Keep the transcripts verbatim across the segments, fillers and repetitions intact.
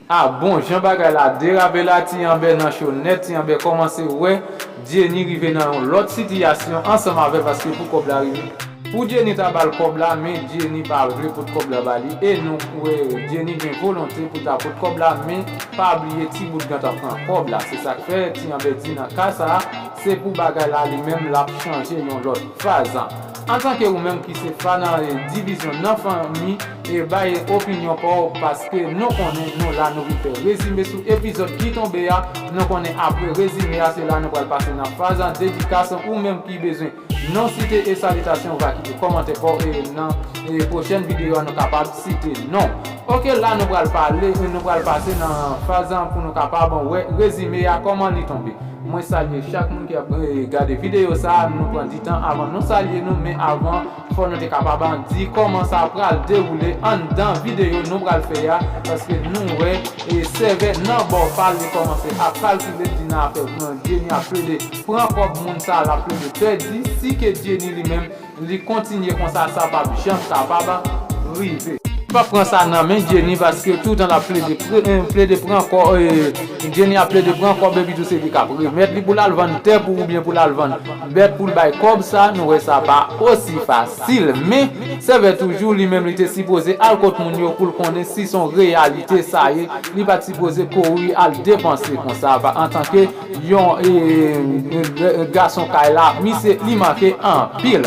Ah bon, jan bagay la derape la, Ti Anbè nan cho nèt, Ti Anbè kòmanse wè Jenny rive nan yon lòt sitiyasyon ansanm avè l paske pou kòb la rive. Pou Jenny ta ba l kòb la, men Jenny pa vle pot kòb la ba li. E nou wè Jenny gen volonte pou ta pot kòb la, men pa bliye ti bout ganta pran kòb la. Se sa k fè Ti Anbè di nan ka sa a, se pou bagay la li menm l ap chanje yon lòt faz. Antanke ou menm ki se fan nan divizyon nan fanmi, e bay opinyon pa w paske nou konnen nou la nou vin fè rezime sou epizòd ki tonbe a. Nou konnen apre rezime a se la nou pral pase nan faz an dedikas ou menm ki bezwen non site e salitasyon ou va kite kòmantè pa w e nan e pwochèn videyo a nou kapab site non. Oke, la nou pral pale, nou pral pase nan faz an pou nou kapab wè rezime a kòman li tonbe. Mwen salye chak moun ki ap eh, gade videyo sa a, nou pran di tan avan nou salye nou, men avan fò nou te kapab di kòman sa pral dewoule anndan videyo nou pral fè a, paske nou wè e sèvè nan bò pa l li kòmanse ap kalkile di nan afè pran Jenny ap plede pran kòb moun sa l ap plede pèdi, si ke Jenny li menm li kontinye konsa sa p ap janm kapab rive. P ap pran sa nan men Jenny paske toutan l ap plede pre- eh, plede pran kò eh, Jenny ap plede pran kòb epi tou se li k ap remèt li pou l al vann tè pou oubyen pou l al vann bèt pou l bay kòb sa, nou wè sa pa osi fasil. Men sèvè toujou li menm li te sipoze al kot moun yo pou l konnen si se yon reyalite sa ye, li pa t sipoze kouri al depanse konsa antanke yon eh, eh, gason kay la, misye li manke anpil.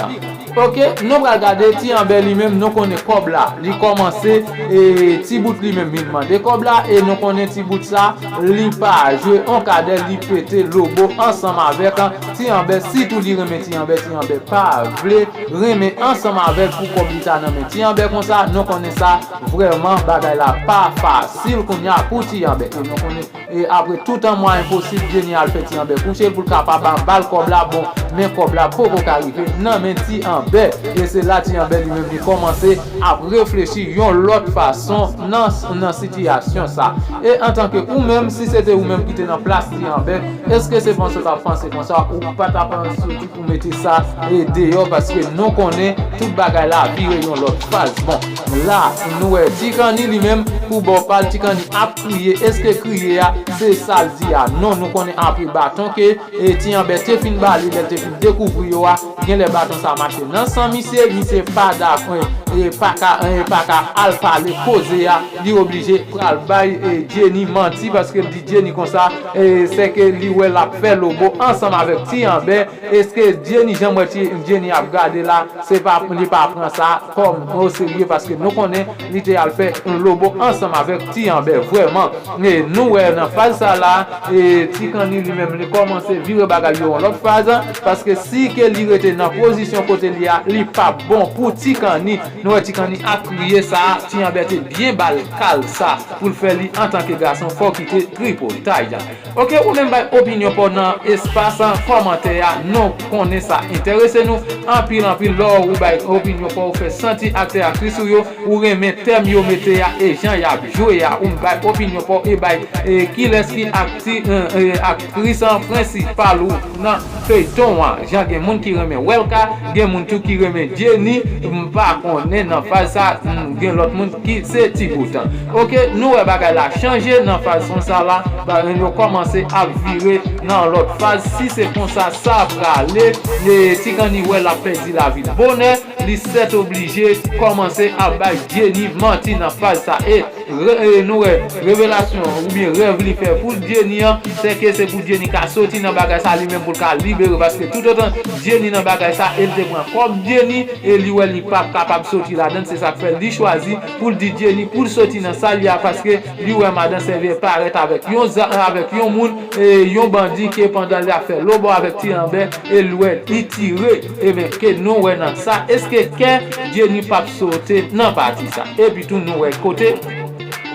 Oke, nou pral gade Ti Anbè li menm, nou konnen kòb la li kòmanse e ti bout li menm vin mande kòb la e nou konnen ti bout sa li pa jwe on kadè, li pete lobo ansanm avèk Ti Anbè. Sitou li renmen Ti Anbè, Ti Anbè pa vle renmen ansanm avèk pou kòb li ta nan men Ti Anbè konsa, nou konnen sa vrèman bagay la pa fasil kounye a pou Ti Anbè e nou konnen e apre tout an mwa enposib Jenny al fè Ti Anbè kouche l pou l kapab ba l kòb la, bon men kòb la poko ka rive nan men Ti Anbè e se la Ti Anbè li menm li kòmanse ap reflechi yon lòt fason nan nan sitiyasyon sa. E antanke ou menm si se te ou menm ki te nan plas Ti Anbè, èske se panse w t ap panse konsa ou pa t ap soti pou mete sa e deyò paske nou konnen tout bagay la vire yon lòt faz. Bon, la nou wè Ti Kanni li menm pou bò pa l, Ti Kanni ap kriye, èske kriye a se sa l di a? Non, nou konnen apre baton ke e Ti Anbè te fin ba li lè l te fin dekouvri yo a, genlè baton sa mache nan san misye, misye pa dakò e pa ka e pa ka al pale koze a, li oblije pral bay e Jenny manti paske l di Jenny konsa e sèke li wè l ap fè lobo ansanm avèk Ti Anbè. Èske Jenny jan m wè Jenny ap gade la, se pa li pa pran sa kòm oserye paske nou konnen li te al fè lobo ansanm avèk Ti Anbè vrèman. E nou wè nan faz sa la e Ti Kanni li menm li kòmanse vire bagay yo yon lòt faz paske si ke li rete nan pozisyon kote li a li p ap bon pou Ti Kanni. Nou wè Ti Kanni ap kriye sa, Ti Anbè te byen ba l kal sa pou l fè li antanke gason fò w kite tripotay. Oke, ou menm bay opinyon pa w nan espas kòmantè a, nou konnen sa enterese nou anpil anpil lè ou bay opinyon pa w, fè santi aktè aktris ou yo ou renmen tèm yo mete a e jan y ap jwe a, ou bay opinyon pa w e bay e kilès ki akti, e, e, aktris prensipal ou nan feyton an. Jan gen moun ki renmen Welka, gen moun tou ki renmen Jenny, m pa konnen nan faz sa, m, gen lòt moun ki se Ti Bout. Oke, nou wè bagay la chanje nan faz konsa la, bagay yo kòmanse ap vire nan lòt faz. Si se konsa sa prale, e Ti Kanni wè l ap pèdi lavi l bonè, li sètoblije kòmanse ap bay Jenny manti nan faz sa. E re- e nou wè revelasyon oubyen rèv li fè pou Jenny an, sèke se pou Jenny ka soti nan bagay sa li menm pou l ka libere, paske toutotan Jenny nan bagay sa e l te pran kòb Jenny e li wè li p ap kapab soti ladan l, se sa k fè li chwazi pou l di Jenny pou l soti nan sa l ye a, paske li wè madan sèvè parèt avèk yon zam, avèk yon moun, e yon bandi ke pandan l ap fè lobo avèk Ti Anbè e l wè li tire. Ebyen ke nou wè nan sa, èske kè Jenny p ap sote nan pati sa? Epi tou nou wè kote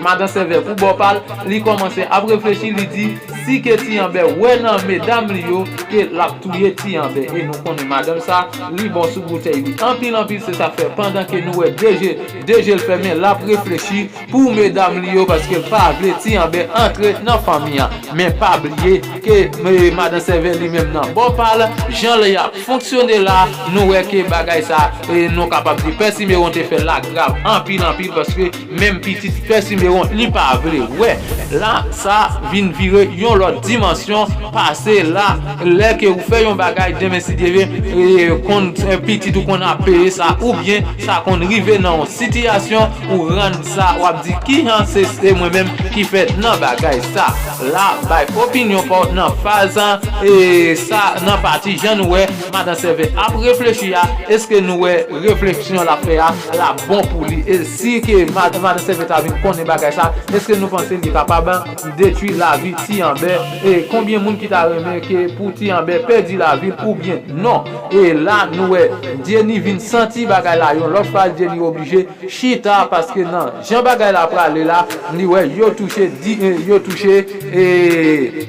madan sèvè pou bò pa l, li kòmanse ap reflechi, li di si ke Ti Anbè wè nan medam li yo ke l ap touye Ti Anbè. E nou konnen madanm sa, li bon sou boutèy li anpil anpil, se sa k fè pandan ke nou wè de je, de je l fèmen, l ap reflechi pou medam li yo, paske l pa vle Ti Anbè antre nan fanmi an. Men pa bliye ke, e, madan Sèvè li menm nan bò pa l, jan l ap fonksyone la, nou wè ke bagay sa, e, nou kapab di Pè Simeyon te fè l la grav anpil anpil, paske menm pitit Pè Simeyon li pa vle wè. La sa vin vire yon lòt dimansyon, pase la, lè ke ou fè yon bagay, demen si Dye vle, e, konn, e, pitit ou konn ap peye sa, oubyen sa konn rive nan yon sitiyasyon ou rann sa, w ap di, "Kijan se, se mwen menm ki fè nan bagay sa?" La, bay opinyon pa w nan faz, e, sa, nan pati jan nou wè madan Sèvè ap reflechi a. Èske nou wè refleksyon l ap fè a la bon pou li? E si ke mad-, madan Sèvè ta vin konnen bagay sa, èske nou panse li kapab detwi lavi Ti Anbè? E konbyen moun ki ta renmen ke pou Ti Anbè pèdi lavi l oubyen non? E la, nou wè Jenny vin santi bagay la yon lòt fwa, Jenny oblije chita, paske nan jan bagay la prale la, li wè yo touche di, e, yo touche, e,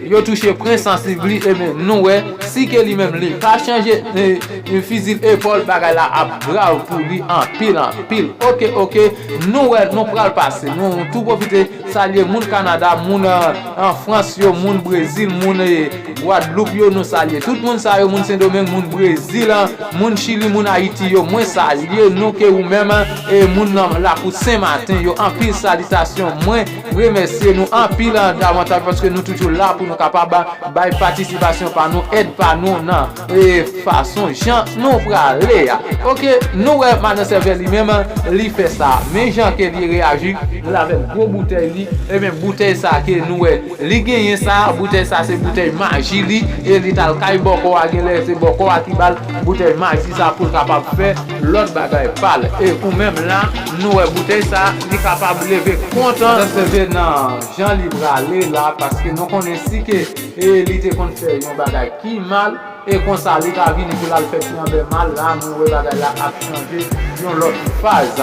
yo touche pwen sansib li, e men nou wè si ke li menm li pa chanje, e, e, fizi epòl, bagay la ap grav pou li anpil anpil. Oke, oke, nou wè, nou pral pase, nou tou pwofite salye moun Kanada, moun, e, an Frans yo, moun Brezil, moun, e, Gwadloup yo, nou salye tout moun sa yo, moun Sendomeng, moun Brezil, moun Chili, moun Ayiti yo, mwen salye nou ke ou menm, e, moun nan lakou Senmaten yo, anpil salitasyon, mwen remèsye nou anpil, e, davantaj paske nou toujou la pou nou kapab bay patisipasyon pa nou, èd pa nou nan, e, fason jan nou prale a. Oke, nou wè madan Sèvè li menm, li fè sa. Men jan ke li reyaji, li avèk gwo boutèy li, e men boutèy sa ke nou wè li genyen sa, boutèy sa se boutèy maji li, e li t al kay bòkò a, genlè se bòkò a ki ba l boutèy maji sa pou l kapab fè lòt bagay pa l. E ou menm la, nou wè boutèy sa, li kapab leve kont Madan Sèvè nan jan li prale la, paske nou konnen si ke, e, li te konn fè yon bagay ki mal, e konsa li ta vini pou l al fè Ti Anbè mal, la nou wè bagay la ap chanje yon lòt faz.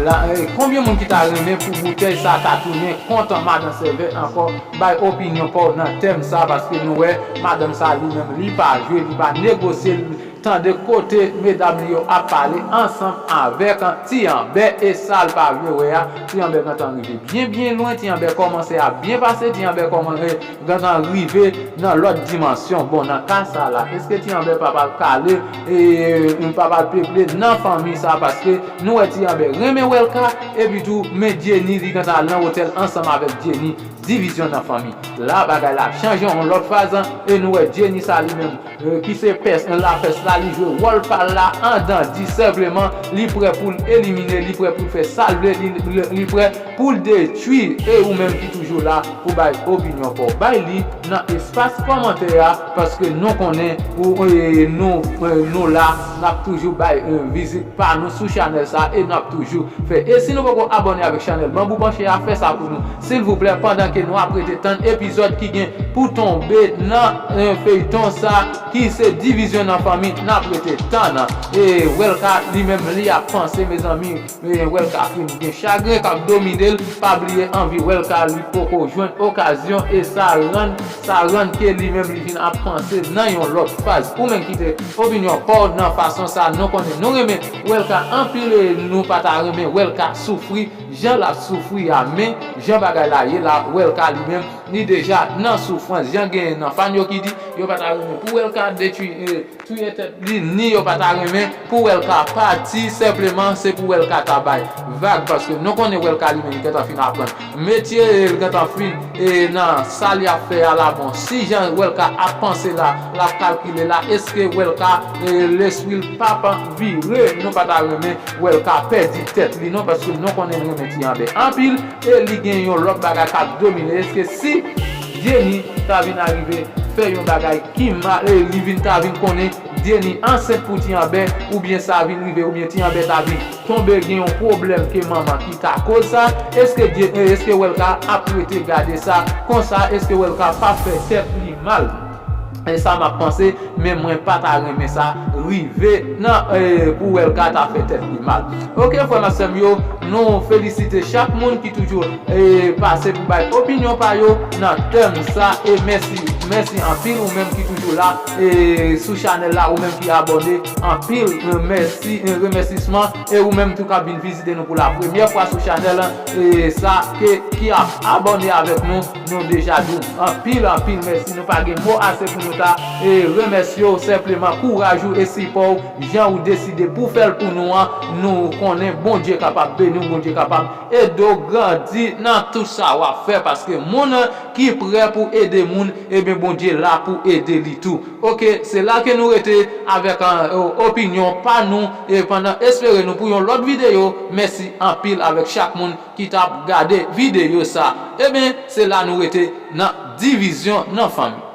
La, e, konbyen moun ki ta renmen pou boutèy sa ta tounen kont madan Sèvè ankò? Bay opinyon pa w nan tèm sa, paske nou wè madanm sa li menm li pa jwe, li pa negosye, li tande kote medam li yo ap pale ansanm avèk Ti Anbè, e sa l pa vle wè a, Ti Anbè gentan rive byen byen lwen, Ti Anbè kòmanse ap byen pase, Ti Anbè kòmanse gentan rive nan lòt dimansyon. Bon, nan ka sa la, èske Ti Anbè pa pral kale, e, pa pral peple nan fanmi sa, paske nou wè Ti Anbè renmen Wèlka, epi tou, men Jenny, li gentan al nan otèl ansanm avèk Jenny, divizyon nan fanmi. La, bagay la ap chanje yon lòt faz, e nou wè Jenny sa li menm, e, ki se pès, lapès la, li jwe wòl pa l la, andan di senpleman, li prè pou l elimine, li prè pou l fè sa l vle, li, li, li prè pou l detwi, e ou menm ki toujou la pou bay opinyon pa w, bay li nan espas kòmantè a, paske nou konnen ou, e, nou, e, nou la, n ap toujou bay, e, vizit pa nou sou chanèl sa, e n ap toujou fè. E si nou poko abòne avèk chanèl Banbou Panche a, fè sa pou nou, silvouplè, pandan ke nou ap rete tann epizòd ki gen pou tonbe nan, e, feyton sa, ki se divizyon nan fanmi, n ap rete tann. E Wèlka, li menm, li ap panse, mezanmi, e Wèlka fin gen chagren k ap domine l, pa bliye anvi Wèlka, li poko jwenn okazyon, e sa rann, sa rann ke li menm, li vin ap panse nan yon lòt faz. Ou menm kite opinyon pa w nan fason sa, nou konnen nou renmen Wèlka anpil, e nou pa ta renmen Wèlka soufri jan l ap soufri a, men jan bagay la ye la, Wèlka li menm, li deja nan soufrans, jan gen nan fan yo ki di, yo pa ta renmen pou Wèlka detwi, e, touye tèt li, ni yo pa ta renmen pou Wèlka pati, senpleman se pou Wèlka ta bay vag, paske nou konnen Wèlka li menm li gentan fin aprann metye, e l gentan fin, e nan sa li ap fè a la. Bon, si jan Wèlka ap panse la, l ap kalkile la, èske Wèlka, e, lespri l p ap vire? Nou pa ta renmen Wèlka pèdi tèt li non, paske nou konnen l renmen Ti Anbè anpil, e li gen yon lòt bagay k ap domine. Èske si Jenny ta vin arive fè yon bagay ki mal, e li vin ta vin konnen Jenny ansent pou Ti Anbè, oubyen sa vin rive, oubyen Ti Anbè ta vin tonbe gen yon pwoblèm ke manman ki ka koz sa, èske Dye, èske Wèlka ap rete gade sa konsa? Èske Wèlka p ap fè tèt li mal? E sa m ap panse, men mwen pa ta renmen sa rive nan, eh, pou Welca ta fè tèt li mal. Ok, frè m ak sè m yo, nou felisite chak moun ki toujou, eh, pase pou bay opinyon pa yo nan tèm sa. E mèsi, mèsi anpil ou menm ki toujou la, eh, sou chanèl la, ou menm ki abòne, anpil, eh, mèsi, eh, remèsisman. E ou menm tou k ap vin vizite nou pou la premyè fwa sou chanèl, eh, sa, ke, ki ap abòne avèk nou, nou deja di w anpil, anpil mèsi. Nou pa gen mo ase pou nou ta, eh, remèsye w. Senpleman, kouraj ou e sipò w, jan ou deside pou fè l pou nou an, nou konnen Bondye kapab beni w, Bondye kapab ede w grandi nan tout sa w ap fè, paske moun ki prè pou ede moun, ebyen, Bondye la pou ede li tou. Ok, se la ke nou rete avèk, eh, opinyon pa nou, e pandan espere nou pou yon lòt videyo. Mèsi anpil avèk chak moun ki t ap gade videyo sa. Ebyen, se la nou rete nan Divizyon nan Fanmi.